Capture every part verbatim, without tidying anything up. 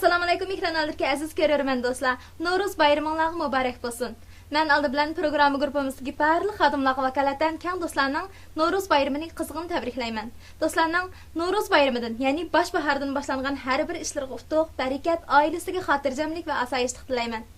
ئەسسالامۇئەلەيكۇم، ئېكران ئالدىدىكى ئەزىز كۆرۈرمەن دوستلار، نورۇز بايرىمىڭلارغا مۇبارەك بولسۇن. مەن ئالدى بىلەن پروگرامما گۇرۇپپىمىزدىكى بارلىق خادىملارغا ۋاكالىتەن كەڭ دوستلارنىڭ نورۇز بايرىمىنى قىزغىن تەبرىكلەيمەن. دوستلارنىڭ نورۇز بايرىمىدىن، يەنى باش باھاردىن باشلانغان ھەر بىر ئىشلىرىغا ئۇتۇق، بەرىكەت، ئائىلىسىگە خاتىرجەملىك ۋە ئاسايىشلىق تىلەيمەن.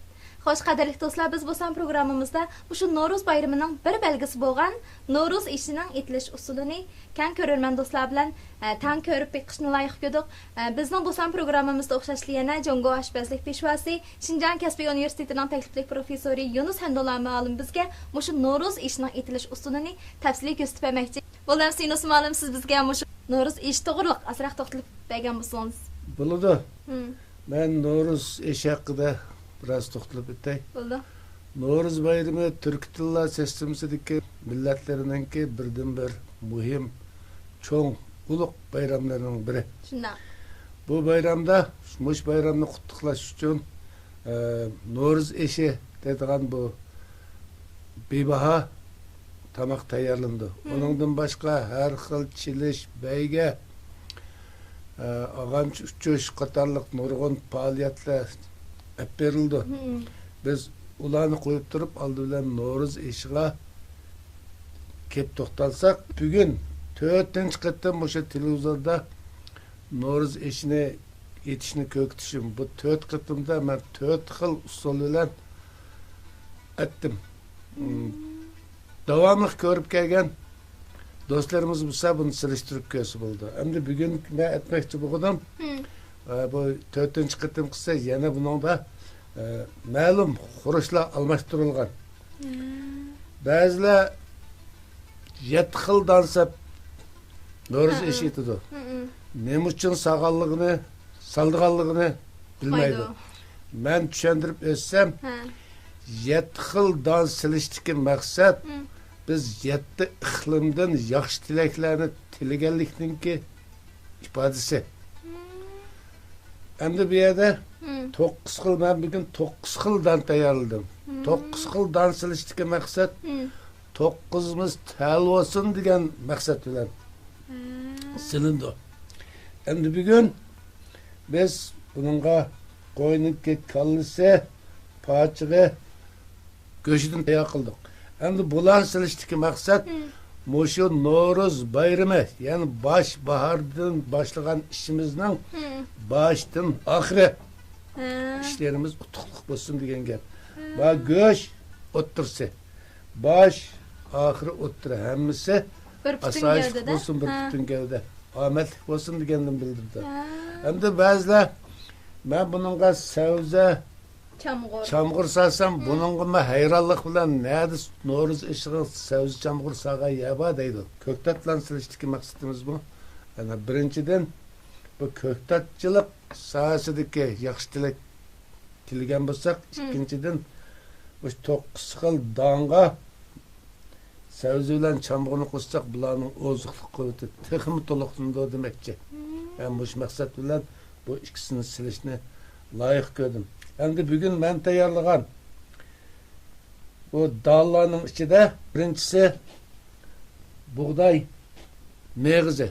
خوش، قەدىرلىك دوستلار، بىز بولسا پروگراممىمىزدا مۇشۇ نورۇز بايرىمىنىڭ بىر بەلگىسى بولغان نورۇز ئېشىنىڭ ئېتىلىش ئۇسۇلىنى كەڭ كۆرۈرمەن دوستلار بىلەن، ئە، تەڭ كۆرۈپ بېقىشنى لايىق كۆردۇق. ئە، بىزنىڭ بولسا پروگراممىمىزدا ئوخشاشلا يەنە جۇڭگو ئاشپەزلىك پېشۋاسى، شىنجاڭ كەسپىي ئۇنىۋېرسىتېتىنىڭ تەكلىپلىك پروفېسسورى يۇنۇس ھەمدۇللا مۇئەللىم بىزگە مۇشۇ نورۇز ئېشىنىڭ ئېتىلىش ئۇسۇلىنى تەپسىلىي كۆرسىتىپ بەرمەكچى. بولدى، ئەمىسە يۇنۇس مۇئەللىم، سىز بىزگە مۇشۇ نورۇز ئېشى توغرىلىق ئازراق توختىلىپ بەرگەن بولسىڭىز. بولىدۇ. مم. مەن نورۇز ئېشى ھەققىدە بىراز توختىلىپ ئۆتەي. بولىدۇ. نورۇز بايرىمى تۈركىي تىللار سىستېمىسىدىكى مىللەتلىرىنىڭكى بىردىنبىر مۇھىم، چوڭ، ئۇلۇغ بايراملىرىنىڭ بىرى. شۇنداق. بۇ بايرامدا، مۇشۇ بايرامنى قۇتلۇقلاش ئۈچۈن، ئە، نورۇز ئېشى دەيدىغان بۇ بىباھا تاماق تەييارلىنىدۇ. مم. ئۇنىڭدىن باشقا ھەر خىل چېلىش، بەيگە، ئە، ئاغامچە ئۇچۇش قاتارلىق نۇرغۇن پائالىيەتلەر ئېلىپ بېرىلىدۇ. مم. بىز ئۇلارنى قويۇپ تۇرۇپ، ئالدى بىلەن نورۇز ئېشىغا كېلىپ توختالساق، بۈگۈن تۆتىنچى قېتىم مۇشۇ تېلېۋىزوردا نورۇز ئېشىنى ئېتىشنى كۆرسىتىشىم. بۇ تۆت قېتىمدا مەن تۆت خىل ئۇسۇل بىلەن ئەتتىم. مم. داۋاملىق كۆرۈپ كەلگەن دوستلىرىمىز بولسا بۇنى سېلىشتۇرۇپ كۆرسە بولىدۇ. ئەمدى بۈگۈن مەن ئېيتماقچى بولغىنىم، مم. ئە، بۇ تۆتىنچى قېتىم قىلسا يەنە بۇنىڭدا، ئە، مەلۇم خۇرۇچلار ئالماشتۇرۇلغان. مم. بەزىلەر يەتتە خىل دان سېلىپ نورۇز ھە، ئېشى ئېتىدۇ. مم. نېمە ئۈچۈن سالغانلىقىنى، سالىدىغانلىقىنى بىلمەيدۇ. بىلمەيدۇ. مەن چۈشەندۈرۈپ ئۆتسەم، ھە. يەتتە خىل دان سېلىشتىكى مەقسەت، مم. بىز يەتتە ئىقلىمدىن ياخشى تىلەكلەرنى تىلىگەنلىكنىڭكى ئىپادىسى. مم. ئەمدى بۇ يەردە مم. توققۇز خىل، مەن بۈگۈن توققۇز خىل دان تەييارلىدىم. مم. توققۇز خىل دان سېلىشتىكى مەقسەت، مم. توققۇزىمىز تەل بولسۇن دېگەن مەقسەت بىلەن مم. سېلىنىدۇ. ئەمدى بۈگۈن بىز بۇنىڭغا قوينىڭكى كاللىسى، پاچىقى، گۆشىدىن تەييار قىلدۇق. ئەمدى بۇلارنى سېلىشتىكى مەقسەت، مم. مۇشۇ نورۇز بايرىمى، يەنى باش باھاردىن باشلىغان ئىشىمىزنىڭ مم. باشتىن ئاخىرى ھە. ئىشلىرىمىز ئۇتۇقلۇق بولسۇن دېگەن گەپ. ھە. ۋە گۆش ئوتتۇرىسى. باش، ئاخىرى، ئوتتۇرا ھەممىسى بىر پۈتۈن ئاسايىشلىق گەۋدىدە. بولسۇن، بىر ھە. پۈتۈن گەۋدە. ئامەتلىك بولسۇن دېگەندىن بىلدۈردى. ھە. ئەمدى بەزىلەر، مەن بۇنىڭغا سەۋزە، چامغۇر. چامغۇر سالسام، مم. بۇنىڭغىمۇ ھەيرانلىق بىلەن، نەدە نورۇز ئېشىغا سەۋزە چامغۇر سالغان يەر بار دەيدۇ. كۆكتاتلارنى سېلىشتىكى مەقسىتىمىزمۇ، يەنى بىرىنچىدىن، بۇ كۆكتاتچىلىق ساھەسىدىكى ياخشى تىلەك تىلىگەن بولساق، مم. ئىككىنچىدىن، مۇشۇ توققۇز خىل دانغا سەۋزە بىلەن چامغۇرنى قوشساق، بۇلارنىڭ ئوزۇقلۇق قۇۋۋىتى تېخىمۇ تولۇقلىنىدۇ دېمەكچى. مم. مەن مۇشۇ مەقسەت بىلەن بۇ ئىككىسىنى سېلىشنى لايىق كۆردۈم. ئەمدى بۈگۈن مەن تەييارلىغان بۇ دانلارنىڭ ئىچىدە بىرىنچىسى بۇغداي مېغىزى.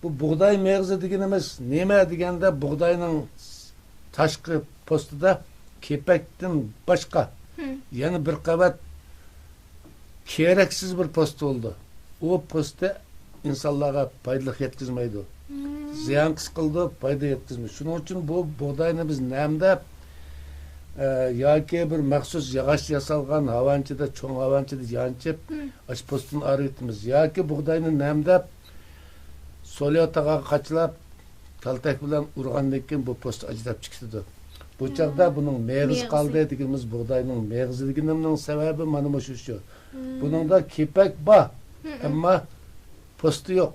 بۇ بۇغداي مېغىزى دېگىنىمىز نېمە دېگەندە، بۇغداينىڭ تاشقى پوستىدا كېپەكتىن باشقا مم. يەنە بىر قەۋەت كېرەكسىز بىر پوستى بولىدۇ. ئۇ پوستى ئىنسانلارغا پايدىلىق يەتكۈزمەيدۇ. مم. زىيان قىلىدۇ، پايدا يەتكۈزمەيدۇ. شۇنىڭ ئۈچۈن بۇ بۇغداينى بىز نەمدەپ، ئە، ياكى بىر مەخسۇس ياغاچ ياسالغان ھاۋانچىدا، چوڭ ھاۋانچىدا يانچىپ، مم. ئاشۇ پوستىنى ئايرىۋېتىمىز. ياكى بۇغداينى نەمدەپ، سوليوتاغا قاچىلاپ، كالتەك بىلەن ئۇرغاندىن كېيىن بۇ پوستى ئاجرىتىپ چىقىرىدۇ. بۇ چاغدا بۇنىڭ مېغىزى مېغىزى. قالدى دېگىنىمىز، بۇغداينىڭ مېغىزى دېگىنىمنىڭ سەۋەبى مانا مۇشۇ شۇ. مم. بۇنىڭدا كېپەك بار، مم. ئەمما پوستى يوق.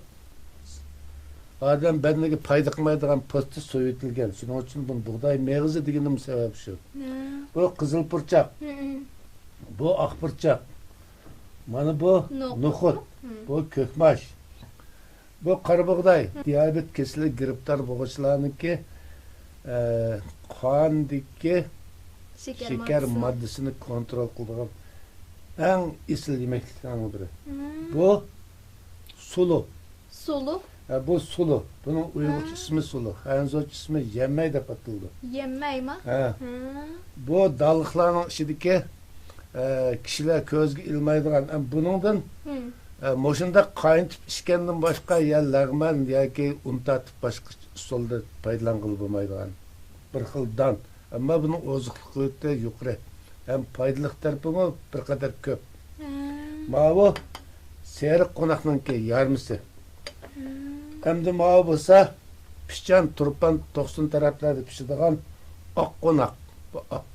ئادەم بەدىنىگە پايدا قىلمايدىغان پوستى سوۋۇتۇلغان. شۇنىڭ ئۈچۈن بۇنى بۇغداي مېغىزى دېگىنىمنىڭ سەۋەبى شۇ. مم. بۇ قىزىل پۇرچاق. مم. بۇ ئاق پۇرچاق. مانا بۇ نوخۇت. نوخۇت. مم. بۇ كۆكماش. بۇ قارا بۇغداي، دىيابېت كېسىلىگە گىرىپتار بولغۇچىلارنىڭكى، ئە، قاندىكى شېكەر شېكەر ماددىسى. ماددىسىنى كونترول قىلىدىغان ئەڭ ئېسىل يېمەكلىكلەرنىڭ بىرى. مم. بۇ سۇلۇ. سۇلۇ. ھە، بۇ سۇلۇ. بۇنىڭ ئۇيغۇرچە ھە. ئىسمى سۇلۇ. خەنزۇچە ئىسمى يەممەي دەپ ئاتىلىدۇ. يەممەيما؟ ھە. ھە. بۇ دانلىقلارنىڭ ئىچىدىكى، ئە، كىشىلەر كۆزگە ئىلمايدىغان، ئەم، بۇنىڭدىن، ھىم. ئە، مۇشۇنداق قاينىتىپ ئىچكەندىن باشقا يا لەغمەن ياكى ئۇن تارتىپ باشقا ئۇسۇلدا پايدىلانغىلى بولمايدىغان بىر خىل دان. ئەمما بۇنىڭ ئوزۇقلۇق قۇۋۋىتى يۇقىرى ھەم پايدىلىق تەرىپىمۇ بىر قەدەر كۆپ. ھە. ماۋۇ سېرىق قوناقنىڭكى يارمىسى. ھە. ئەمدى ماۋۇ بولسا پىچان، تۇرپان، توقسۇن تەرەپلەردە پىشىدىغان ئاق قوناق. بۇ ئاق،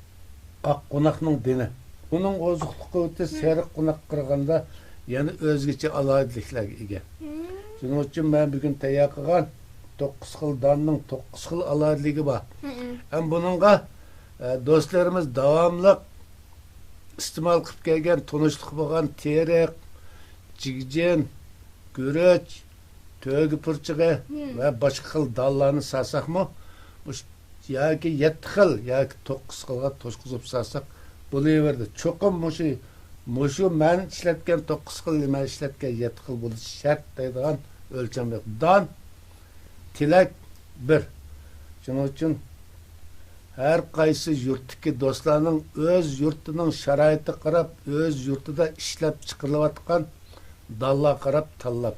ئاق قوناقنىڭ دېنى. ئۇنىڭ ئوزۇقلۇق قۇۋۋىتى ھە. سېرىق قوناققا قارىغاندا يەنە ئۆزگىچە ئالاھىدىلىكلەرگە ئىگە. ھە. شۇنىڭ ئۈچۈن مەن بۈگۈن تەييار قىلغان توققۇز خىل داننىڭ توققۇز خىل ئالاھىدىلىكى بار. ھە. ھەم بۇنىڭغا ئە، دوستلىرىمىز داۋاملىق ئىستېمال قىلىپ كەلگەن، تونۇشلۇق بولغان تېرىق، جىگجىن، گۈرۈچ، تۆگە پۇرچىقى ھىم. ۋە باشقا خىل دانلارنى سالساقمۇ، مۇش-، ياكى يەتتە خىل ياكى توققۇز خىلغا توشقۇزۇپ سالساق بولۇۋېرىدۇ. چوقۇم مۇشۇ، مۇشۇ مەن ئىشلەتكەن توققۇز خىل، مەن ئىشلەتكەن يەتتە خىل بولۇشى شەرت دەيدىغان ئۆلچەم يوق. دان، تىلەك بىر. شۇنىڭ ئۈچۈن ھەر قايسى يۇرتتىكى دوستلارنىڭ ئۆز يۇرتىنىڭ شارائىتىغا قاراپ، ئۆز يۇرتىدا ئىشلەپ چىقىرىلىۋاتقان دانلارغا قاراپ تاللاپ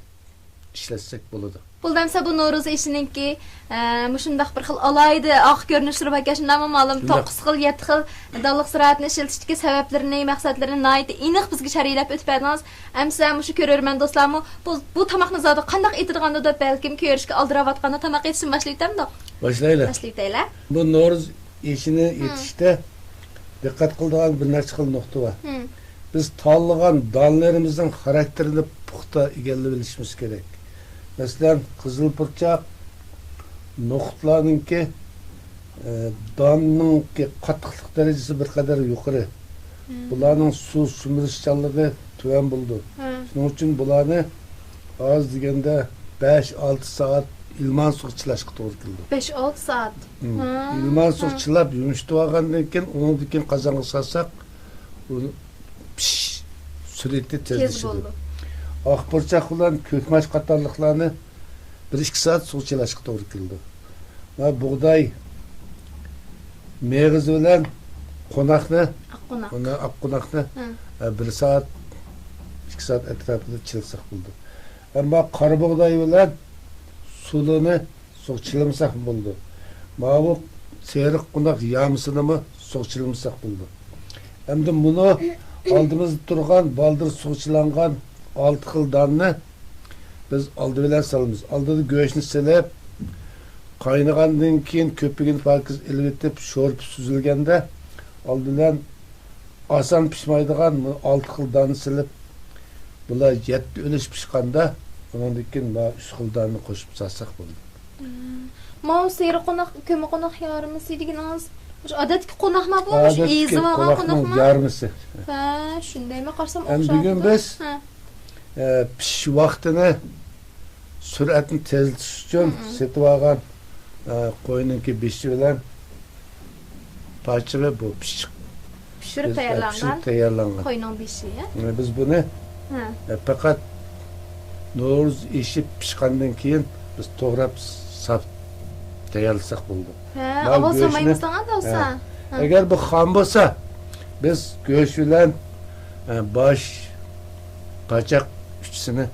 ئىشلەتسەك بولىدۇ. بولدى ئەمسە بۇ نورۇز ئېشىنىڭكى، ئە، مۇشۇنداق بىر خىل ئالاھىدە ئارقا كۆرۈنۈشلىرى باركەن، شۇنداقمۇ مالۇم؟ شۇنداق. توققۇز خىل، يەتتە خىل دانلىق زىرائەتنى ئىشلىتىشتىكى سەۋەبلىرىنى، مەقسەتلىرىنى ناھايىتى ئېنىق بىزگە شەرھلەپ ئۆتۈپ بەردىڭىز. ئەمسە مۇشۇ كۆرۈرمەن دوستلارمۇ بۇ، بۇ تاماقنى زادى قانداق ئېتىدىغاندۇ دەپ بەلكىم كۆرۈشكە ئالدىراۋاتقاندا تاماق ئېتىشنى باشلاۋېتەمدۇق؟ باشلايلى. باشلاۋېتەيلى. بۇ نورۇز ئېشىنى ھىم. ئېتىشتە دىققەت قىلىدىغان بىر نەچچە خىل نۇقتا بار. ھىم. بىز تاللىغان دانلىرىمىزنىڭ خاراكتېرىنى پۇختا ئىگىلىۋېلىشىمىز كېرەك. مەسىلەن، قىزىل پۇرچاق، نوخۇتلارنىڭكى، ئە، داننىڭكى قاتتىقلىق دەرىجىسى بىر قەدەر يۇقىرى. مم. بۇلارنىڭ سۇ سۈمۈرۈشچانلىقى تۆۋەن بولىدۇ. ھە. شۇنىڭ ئۈچۈن بۇلارنى ئاز دېگەندە بەش، ئالتە سائەت ئىلمان سۇغا چىلاشقا توغرا كېلىدۇ. بەش، ئالتە سائەت؟ مم. ھە، ئىلمان سۇغا ھە. چىلاپ يۇمشىتىۋالغاندىن كېيىن، ئۇنىڭدىن كېيىن قازانغا سالساق، ئۇ پىشىش سۈرئىتى تېز تېزلىشىدۇ. بولىدۇ. ئاق پۇرچاق بىلەن كۆك ماش قاتارلىقلارنى بىر ئىككى سائەت سۇغا چىلاشقا توغرا كېلىدۇ. ۋە بۇغداي مېغىزى بىلەن قوناقنى، ئاق قوناق. ئۇنى، ئاق قوناقنى، ھە. ئە، بىر سائەت، ئىككى سائەت ئەتراپىدا چىلىساق بولىدۇ. ئەمما قارا بۇغداي بىلەن سۇلىنى سۇغا چىلىمىساق بولىدۇ. ماۋۇ سېرىق قوناق يامىسىنىمۇ سۇغا چىلىمىساق بولىدۇ. ئەمدى مۇنۇ ئالدىمىزدا تۇرغان بالدۇر سۇغا چىلانغان ئالتە خىل داننى بىز ئالدى بىلەن سالىمىز. ئالدىدا گۆشنى سېلىپ، قاينىغاندىن كېيىن كۆپۈكىنى پاكىز ئېلىۋېتىپ، شورپا سۈزۈلگەندە، ئالدى بىلەن ئاسان پىشمايدىغان بۇ ئالتە خىل داننى سېلىپ، بۇلار يەتتە ئۈلۈش پىشقاندا، ئۇنىڭدىن كېيىن مانا ئۈچ خىل داننى قوشۇپ سالساق بولىدۇ. مم. ماۋۇ سېرىق قوناق، كۆممىقوناق يارمىسى دېگىنىڭىز، مۇشۇ ئادەتتىكى قوناقما بۇ؟ مۇشۇ ئادەتتىكى ئېزىۋالغان قوناقنىڭ قوناقما؟ يارمىسى. ھە، شۇندايمۇ قارىسام بۈگۈن ئوخشايدۇ. بىز، ھە. ئە، پىشىش ۋاقتىنى سۈرئەتنى تېزلىتىش ئۈچۈن مم. سېتىۋالغان، ئە، قوينىڭكى بېشى بىلەن پاچىقى بۇ پىششىق. پىشۇرۇپ بىز، ئە، تەييارلانغان پىشۇرۇپ تەييارلانغان. قوينىڭ بېشى، ھە؟ ئە، بىز بۇنى، ھە. ئە، پەقەت نورۇز ئېشى پىشقاندىن كېيىن بىز توغراپ ساپ تەييارلىساق بولىدۇ. ھە، ماۋۇ ئاۋۋال گۆشنى، سالمايمىز دەڭە، ئاۋسا. ھە. ھە. ئەگەر بۇ خام بولسا، بىز گۆش بىلەن، ئە، باش، پاچاق ئۈچىسىنى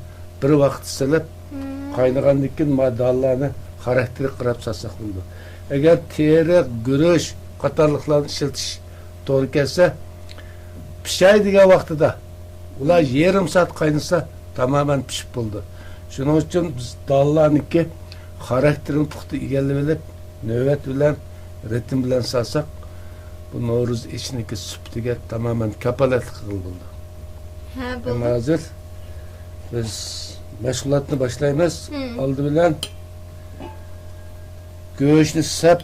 بىر ۋاقىتتا سېلىپ، مم. قاينىغاندىن كېيىن ما دانلارنى خاراكتېرىگە قاراپ سالساق بولىدۇ. ئەگەر تېرىق، گۈرۈچ قاتارلىقلارنى ئىشلىتىش توغرا كەلسە، پىشاي دېگەن ۋاقتىدا ئۇلار مم. يېرىم سائەت قاينىسا، تامامەن پىشىپ بولىدۇ. شۇنىڭ ئۈچۈن بىز دانلارنىڭكى خاراكتېرىنى پۇختا ئىگىلىۋېلىپ، نۆۋەت بىلەن، رىتىم بىلەن سالساق، بۇ نورۇز ئېشىنىڭكى سۈپىتىگە تامامەن كاپالەتلىك قىلغىلى بولىدۇ. ھە، بولدى. ئەمما ھازىر بىز مەشغۇلاتنى باشلايمىز. مم. ئالدى بىلەن گۆشنى سەپ،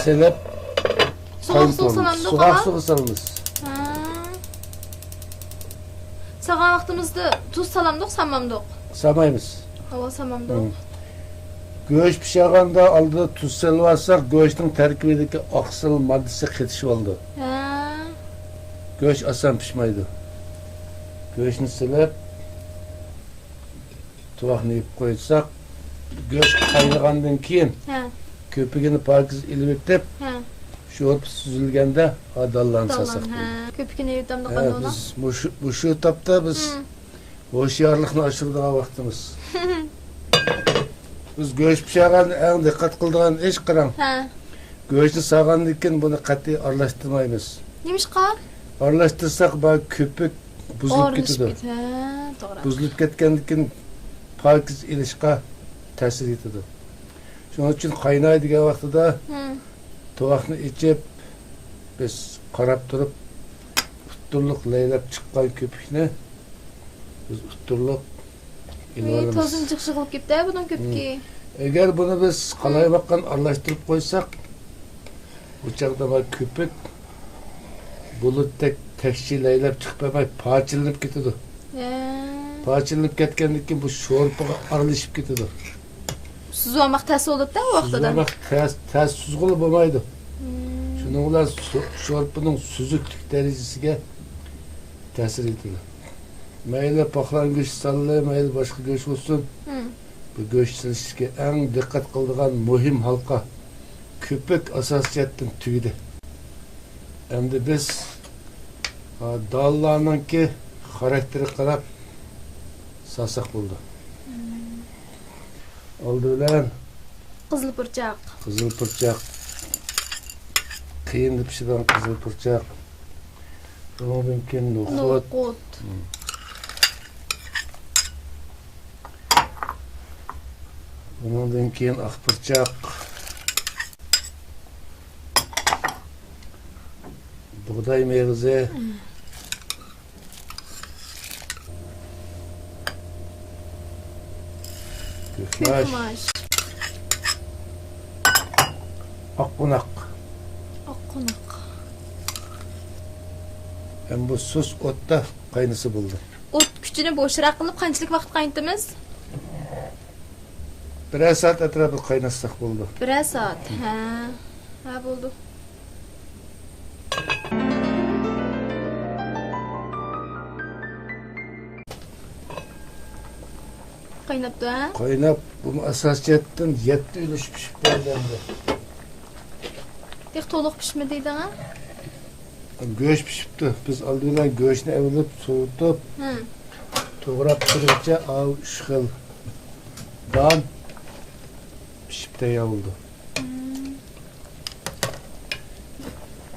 سېلىپ، سوغۇق سۇغا سالامدۇق، سوغۇق سۇغا سالىمىز. ھە. سالغان ۋاقتىمىزدا تۇز سالامدۇق، سالمامدۇق؟ سالمايمىز. ھاۋا سالمامدۇق. مم. گۆش پىشىغاندا ئالدىدا تۇز سېلىۋالساق، گۆشنىڭ تەركىبىدىكى ئاقسىل ماددىسى قېتىشىۋالىدۇ. ھە. گۆش ئاسان پىشمايدۇ. گۆشنى سېلىپ، تۇۋاقنى يېپىپ قويساق، گۆش قاينىغاندىن كېيىن، ھە، كۆپۈكىنى پاكىز ئېلىۋېتىپ، ھە، شورپا سۈزۈلگەندە، ھا، داللانى داللان، سالساق ھە، بولىدۇ. كۆپۈكىنى ئېلىۋېتەمدۇ ھە، قانداق؟ بىز مۇشۇ، مۇشۇ تاپتا بىز ھە، ھوشيارلىقنى ئاشۇرىدىغان ۋاقتىمىز. بىز گۆش پىشۇرغاندا ئەڭ دىققەت قىلىدىغان ئىش، قاراڭ. ھە. گۆشنى سالغاندىن كېيىن بۇنى قەتئىي ئارىلاشتۇرمايمىز. نېمىشقا؟ ئارىلاشتۇرساق، بۇ كۆپۈك بۇزۇلۇپ كېتىدۇ. ھە، توغرا. بۇزۇلۇپ كەتكەندىن كېيىن پاكىز ئېلىشقا تەسىر يېتىدۇ. شۇنىڭ ئۈچۈن قاينايدىغان ۋاقتىدا ھە، تۇۋاقنى ئېچىپ، بىز قاراپ تۇرۇپ، ئۇتتۇرلۇق لەيلەپ چىققان كۆپۈكنى بىز ئۇتتۇرلۇق ئېلىۋالىمىز. توزۇنى جىق جىق بولۇپ كېتىپتۇ بۇنىڭ كۆپۈكى. ھە. ئەگەر بۇنى بىز قالايماقان ئارىلاشتۇرۇپ قويساق، بۇ چاغدا مانا كۆپۈك بۇلۇتتەك تەكشى لەيلەپ چىقىپ بەرمەي، پارچىلىنىپ كېتىدۇ. ھە. پارچىلىنىپ كەتكەندىن كېيىن بۇ شورپىغا ئارىلىشىپ كېتىدۇ. سۈزۈۋالماق تەس بولىدۇ-دە ئۇ ۋاقتىدا. سۈزۈۋالماق تەس، تەس سۈزگىلى بولمايدۇ. مم. شۇنىڭ بىلەن شو-، شورپىنىڭ سۈزۈكلۈك دەرىجىسىگە تەسىر يېتىدۇ. مەيلى پاقلان گۆشى ساللى، مەيلى باشقا گۆش بولسۇن. مم. بۇ گۆش سېلىشتىكى ئەڭ دىققەت قىلىدىغان مۇھىم ھالقا، كۆپۈك ئاساسىي جەھەتتىن تۈگىدى. ئەمدى بىز، ھا، داللانىڭكى خاراكتېرىغا قاراپ سالساق بولىدۇ. مم. ئالدى بىلەن قىزىل پۇرچاق. قىزىل پۇرچاق. قېيىندا پىشىدىغان قىزىل پۇرچاق. ئۇنىڭدىن كېيىن نوخۇت. نوخۇت. مم. ئۇنىڭدىن كېيىن ئاق پۇرچاق. بۇغداي مېغىزى. مم. كۆكماش. كۆكماش. ئاققۇناق. ئاققۇناق. ھەم بۇ سۇس ئوتتا قاينىسا بولدى. ئوت كۈچىنى بوشراق قىلىپ قانچىلىك ۋاقىت قاينىتىمىز؟ بىرەر سائەت ئەتراپىدا قايناتساق بولىدۇ. بىرەر سائەت. ھە. ھە، بولدى. قايناپتۇ، ھە؟ قايناپ، بۇ ئاساسىي جەھەتتىن يەتتە ئۈلۈش پىشىپ بولدى ئەمدى. تېخى تولۇق پىشمىدى دەڭە. گۆش پىشىپتۇ. بىز ئالدى بىلەن گۆشنى ئەۋلەپ سوۋۇتۇپ، ھە، توغراپ بىرىنچە ئاۋۇ ئۈچ خىل دان پىشىپ تەييار بولدى. ھە.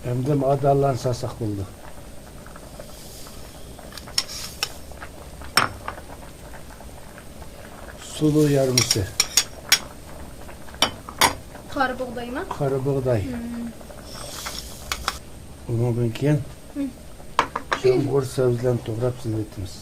ئەمدى ماداللارنى سالساق بولدى. سۇلۇ يارمىسى. قارا بۇغدايمۇ؟ قارا بۇغداي. ھىم. ئۇنىڭدىن كېيىن ھىم. چامغۇر سەۋزىلەرنى توغراپ سېلىۋېتىمىز.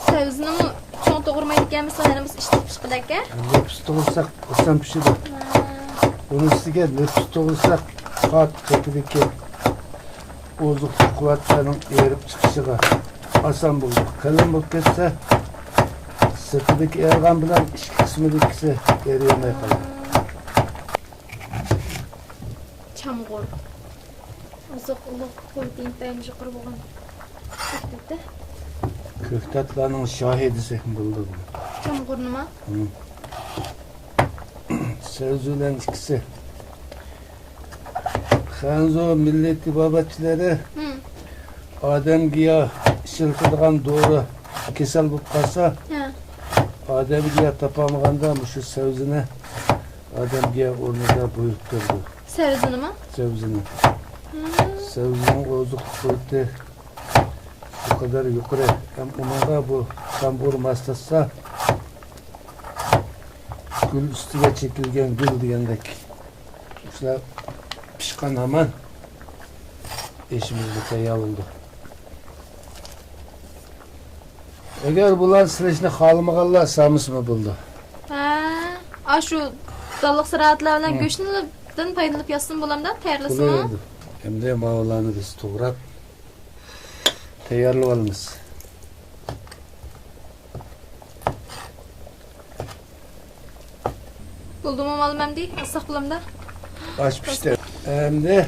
سەۋزىنىمۇ چوڭ توغرىمايدىكەنمىز، ھەنە بىز ئىشلىتىپ چىقىدىكەن. لوپۇس توغرىساق ئاسان پىشىدۇ. ھە. بۇنىڭ ئۈستىگە لوپۇس توغرىساق قات قېتىدىكى ئوزۇقلۇق قۇۋۋەتلەرنىڭ ئېرىپ چىقىشىغا ئاسان بولىدۇ. قېلىن بولۇپ كەتسە، سىرتىدىكى ئېرىغان بىلەن ئىچكى قىسمىدىكىسى ئېرىيەلمەي قالىدۇ. چامغۇر. ئوزۇقلۇق پروتېئىن ئىنتايىن يۇقىرى بولغان كۆكتات. كۆكتاتلارنىڭ شاھى دېسەكمۇ بولىدۇ بۇنى. چامغۇرنىما؟ ھىم. سەۋزىلەرنىڭ ئىككىسى. خەنزۇ مىللىي تېبابەتچىلىرى ھىم. ئادەمگە يا ئىشلىتىدىغان دورا كېسەل بولۇپ قالسا، ھە. ئادەمگە يا تاپالمىغاندا مۇشۇ سەۋزىنى ئادەمگە يا ئورنىدا بۇيرۇپ بېرىدۇ. سەۋزىنىما؟ سەۋزىنى. ھىم. سەۋزىنىڭ ئوزۇقلۇق قۇۋۋىتى بۇ قەدەر يۇقىرى. ھەم ئۇنىڭغا بۇ چامغۇر ماسلاشسا، گۈل ئۈستىگە چېكىلگەن گۈل دېگەندەك. شۇلار پىشقان ھامان ئېشىمىزغا تەييار بولىدۇ. ئەگەر بۇلارنى سېلىشنى خالىمىغانلار سالمىسىمۇ بولىدۇ. ھە، ئاشۇ دانلىق زىرائەتلەر بىلەن ھىم. گۆشتىن پايدىلىنىپ ياسىسىمۇ بولامدا، تەييارلىسىمۇ؟ بولىدۇ. ئەمدى ماۋۇلارنى بىز توغراپ تەييارلىۋالىمىز. بولدىمۇ مالىم ئەمدى؟ ئالساق بولامدا؟ ئاش پىشتى. ئەمدى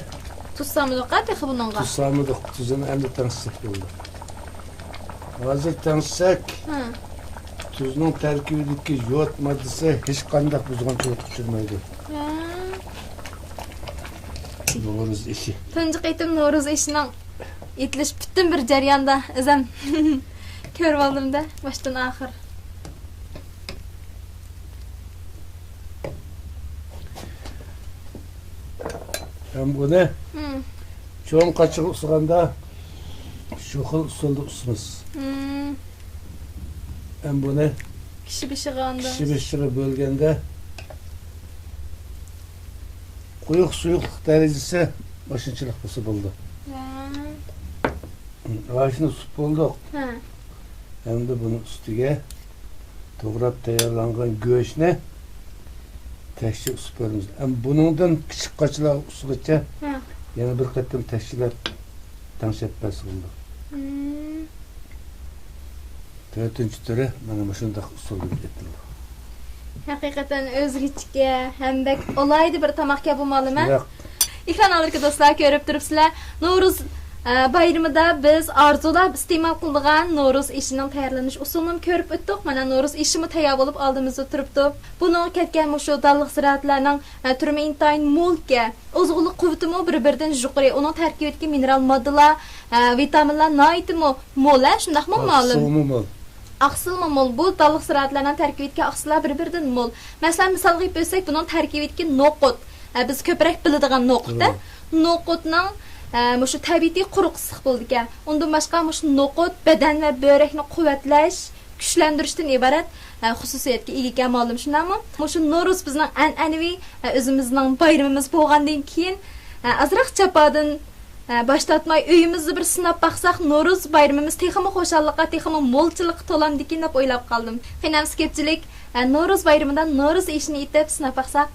تۇز سالمىدۇق ھە تېخى بۇنىڭغا. تۇز سالمىدۇق. تۇزىنى ئەمدى تەڭشىسەك بولدى. ھازىر تەڭشىسەك، ھە، تۇزنىڭ تەركىبىدىكى يود ماددىسى ھېچقانداق بۇزغۇنچىلىققا ئۇچرىمايدۇ. ھە. نورۇز ئېشى. تۇنجى قېتىم نورۇز ئېشىنىڭ ئېتىلىش پۈتۈن بىر جەرياندا ئۆزۈم كۆرۈۋالدىم-دە، باشتىن ئاخىر. ھەم بۇنى، مم، چوڭ قاچىغا ئۇسسىغاندا شۇ خىل ئۇسۇلدا ئۇسسىمىز. مم. ھەم بۇنى كىشى بېشىغا ئاندىن كىشى بېشىغا بۆلگەندە قويۇق سۇيۇقلۇق دەرىجىسى مۇشۇنچىلىك بولسا بولىدۇ. ھە. ئاشۇنى ئۇسسىتىپ بولدۇق. ھە. ئەمدى بۇنىڭ ئۈستىگە توغراپ تەييارلانغان گۆشنى تەكشى ئۇسسىتىپ بېرىمىز. ئەمدى بۇنىڭدىن كىچىك قاچىلار ئۇسسىغىچە، ھە، يەنە بىر قېتىم تەكشىلەپ تەڭشەپ بەرسە بولىدۇ. مم. تۆتىنچى تۈرى مانا مۇشۇنداق ئۇسۇلدا ئېتىلىدۇ. ھەقىقەتەن ئۆزگىچىكە ھەم بەك ئالاھىدە بىر تاماقكەن بۇ مۇئەللىم. شۇنداق. ئېكران ئالدىدىكى دوستلار، كۆرۈپ تۇرۇپسىلەر، نورۇز، ئە، بايرىمىدا بىز ئارزۇلاپ ئىستېمال قىلىدىغان نورۇز ئېشىنىڭ تەييارلىنىش ئۇسۇلىنىمۇ كۆرۈپ ئۆتتۇق. مانا نورۇز ئېشىمۇ تەييار بولۇپ ئالدىمىزدا تۇرۇپتۇ. بۇنىڭغا كەتكەن مۇشۇ دانلىق زىرائەتلەرنىڭ، ئە، تۈرىمۇ ئىنتايىن مولكەن. ئوزۇقلۇق قۇۋۋىتىمۇ بىر-بىرىدىن يۇقىرى. ئۇنىڭ تەركىبىدىكى مىنېرال ماددىلار، ئە، ۋىتامىنلار ناھايىتىمۇ مول، ھە، شۇنداقمۇ مۇئەللىم؟ ئاقسىلمۇ مول. ئاقسىلمۇ مول. بۇ دانلىق زىرائەتلەرنىڭ تەركىبىدىكى ئاقسىللار بىر-بىرىدىن مول. مەسىلەن، مىسالغا ئېلىپ ئۆتسەك، بۇنىڭ تەركىبىدىكى نوقۇت. ھە، بىز كۆپرەك بىلىدىغان نوقۇت، ھە؟ توغرا. نوقۇتنىڭ، ھە، مۇشۇ تەبىئىتى قۇرۇق ئىسسىق بولىدىكەن. ئۇندىن باشقا مۇشۇ نوقۇت بەدەن ۋە بۆرەكنى قۇۋۋەتلەش، كۈچلەندۈرۈشتىن ئىبارەت، ھە، خۇسۇسىيەتكە ئىگىكەن مۇئەللىم، شۇنداقمۇ؟ مۇشۇ نورۇز بىزنىڭ ئەنئەنىۋى، ھە، ئۆزىمىزنىڭ بايرىمىمىز بولغاندىن كېيىن، ھە، ئازراق جاپادىن، ھە، باش تارتماي ئۆيىمىزدە بىر سىناپ باقساق، نورۇز بايرىمىمىز تېخىمۇ خۇشاللىققا، تېخىمۇ مولچىلىققا تولامدىكىن دەپ ئويلاپ قالدىم. قېنى ئەمسە كۆپچىلىك، ھە، نورۇز بايرىمىدا نورۇز ئېشىنى ئېتىپ سىناپ باقساق.